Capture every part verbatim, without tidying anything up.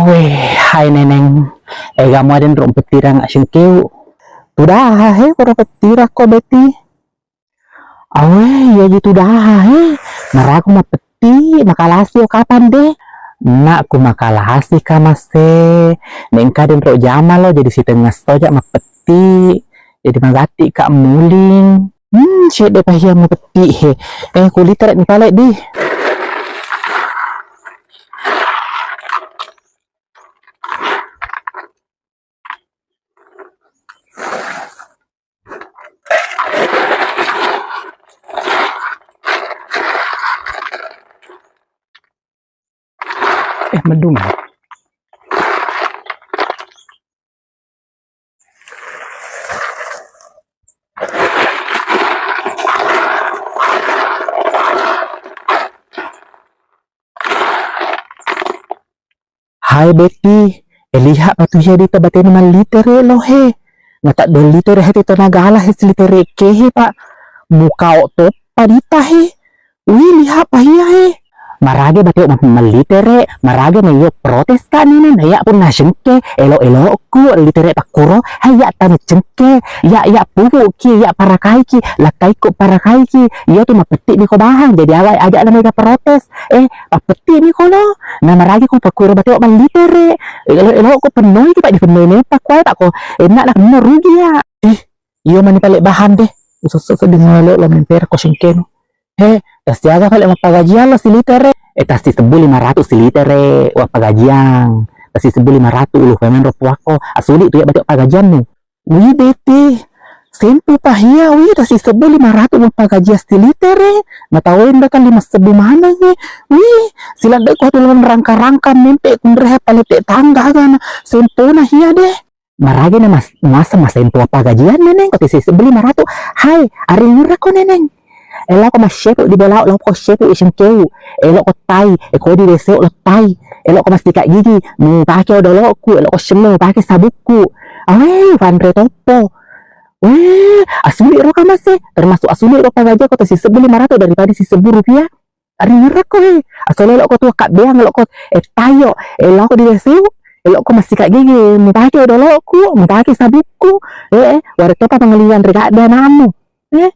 Weh, hai Neneng, ega muadenro pettirang asengkeu. Tudaha he, koro pettirakko Beti. Awe, iyaji tudaha he, maraku mappetti, makalasi o kapang de. Nakku makalasi kamase, nengka denro jama lo, jadi sitengnga soja mappetti, jadi magatti ka muling. Hmm, cedde pahia mappetti he. Eh, kulitere ni pale di. Eh, mendung. Hai Beti, e liha patu jadi tabatena mallitere lo he. Nata dua litere he, tito nagala he, silitere ke he, Pak. Mukao toppa dita he. Wi, liha pahia he. Marage bateo ma-, mallitere, marage na iyo protes ka nene, na iya pun nasengke, elo-elokku litere pakkuro, hai iya tana cengke, iya, iya puhuki, iya parakaiki, lakkaikku parakaiki, iya tu mapetti ni ko bahang, jadi aga aja na mega protes. Eh, pappettini kono, na maragi ko pakkuro bateo mallitere. Elo-, eloko pennoi ki, Pak, dipennoi meppa kuai, Pak, ko enna na penno rugi ya. Eh, iyo mani pale bahan deh. Usosso sedding elo lo mempera ko sengkeno. He, tasiaga pale mappagajiang lo silitere. Eh, tasi sebbu lima ratu silitere, wa pagajiang. Tasi sebbu lima ratu ulu pemain ro puakko. Asuli tu ya bateo pagajiannu. Wi Beti, sempu pahia, wi, tasi sebbu lima ratu mupagajiang silitere, na tawenda kan lima sebbu manengngi, wi, siladde ko tulung rangka-rangka mempe kunreha palete tangga gana, sempona hia deh. Maragi na mas-, masa masempu pagajiang neneng, ko tasi sebbu lima ratu, hai, aringerako neneng. Eh, lao ko massepu di bolau, lao ko sepu isengkeu. Elo ko tai, eh, ko di W C lo tai. Elo ko mastika gigi, mupake odoloku, elo ko semme mupake sabukku. Awe, fanre toppo. Weh, asuli ro kamase, termasuk asuli ro pagajiang ko tasi sebbu lima ratu daripada sisebbu rupiah. Aringerako he. Asole elo ko tu akabbeang, elo ko, eh, tayo, elo ko di W C, elo ko mastika gigi, mupake odoloku, mupake sabukku. Eh, eh, ware topa pangalian ri gadde anakmu. Eh,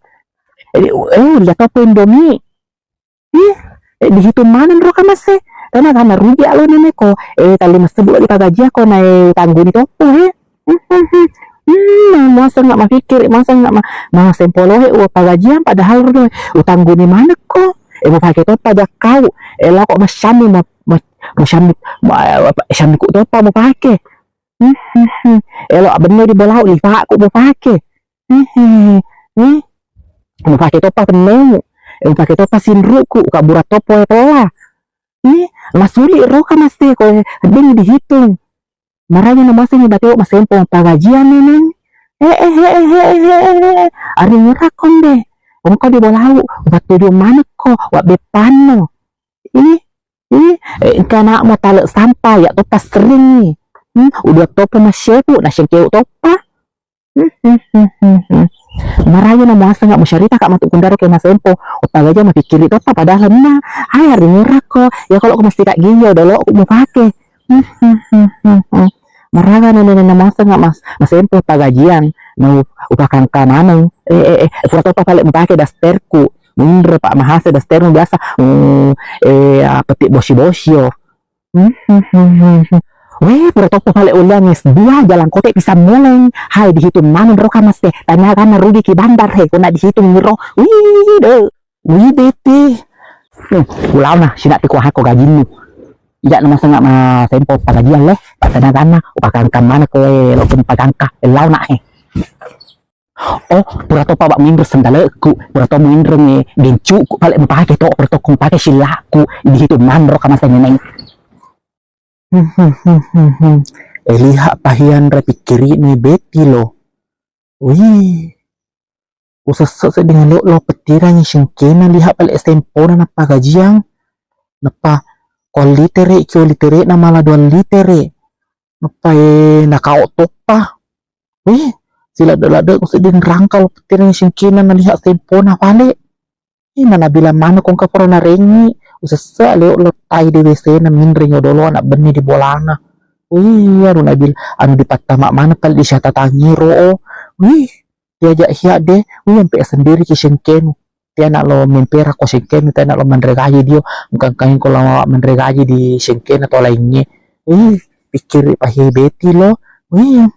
eh, eh, ulia topo Indomie. Ih, eh, dihitung maneng ro kamase. Tena kana rugi alo nene ko. Eh, tali masebbu di pagajiang ko na, eh, tangguni toppo, eh. Hmm, hmm, hmm. Hmm, masa nggak mafikir, masa nggak ma-, ma sempo lohe, oh, pagajiang padahal ro, eh, utangguni maneng ko. Eh, mupake toppa jakkau. Eh, lao ko masyami ma-, ma-, masyami, ma-, apa, syamiku toppa mupake. Hmm, hmm, hmm. Elo abbenno di bolau, lipakku mupake. Hmm, hmm, hmm. Hmm. Mupake toppa penneu. Eh, mupake toppa sinruku, ukabbura toppo e tola. Hmm. Masuli ro kamase ko, eh, ding dihitung. Maraja na muasengngi bateo masempo pagajiang neneng. Eh, eh, eh, eh, eh, eh, eh, eh. Aringerako nde. Engka di bolau, upattuju manekko, wabbeppanno. Ih, ih, eh, engka anakmu tale sampah, ya toppa seringngi. Hmm, udah toppa masyepu, na sengkeu toppa. Hmm, hmm, hmm, hmm, hmm. Maraja na muaseng nggak musyarita kak matu kundaro ke masempo. Upagaja mapikkiri toppa padahal na. Hai, aringerako. Ya kalau ko mastika gigi, ya udah lo mupake. Hmm, hmm, hmm, hmm, hmm. Maraga na nene na muaseng nggak mas, masempo pagajiang. Na u-, upakangka maneng. Eh, eh, eh, pura toppa pale mupake dasterku. Minre pak mahase dastermu biasa. Hmm, eh, apa ti bosi-bosi yo. Hmm, hmm, hmm, hmm, hmm. Weh, pura toppa pale uliang S dua, jalan kote pisang moleng. Hai, dihitung maneng ro kamase. Tanya kan rugi ki bandar he, kona dihitung ro. Wih, deh. Wih, Beti. Hmm, ulao na, sina ti kuahako gajinmu. Ija na muaseng nggak masempo pagajiang le. Pak tanya kan, upakangka maneng ko, eh, lo pun pakangka. Eh, lao na he. Oh, pura toppa bak minreng sendaleku, pura to minreng, eh, gencuku, pale mupake to, pura to mupake sillaku, dihitung maneng ro kamase neneng. Hmm, hmm, hmm, hmm, hmm. Eh, liha pahianre pikkirikni Beti lo. Wih. Usesse sedding elo lo pettirangi sengkena liha pale sempona nappa gajiang. Nappa ko litere ki, litere na mala dua litere. Nappa, eh, nakao toppa. Wih, siladde-ladde ko sedding rangka lo pettirangi sengkena naliha sempona pale. Eh, nanabilang maneng ko engka pura narengngi, usesse leo lo tai di W C na minreng odolo anak benni di bolana. Iya, anu nabil, anu dipattama maneng kali di syatatangiro. Oh. Wih, diajak hiya de. Wih, ampe sendiri ki sengkenu. Tiana lo mempera ko sengkenu, tiana lo menre gaji dio. Engkang kain ko lama menre gaji di sengkena to lainnya. Ih, pikir pahe beti lo. Wih,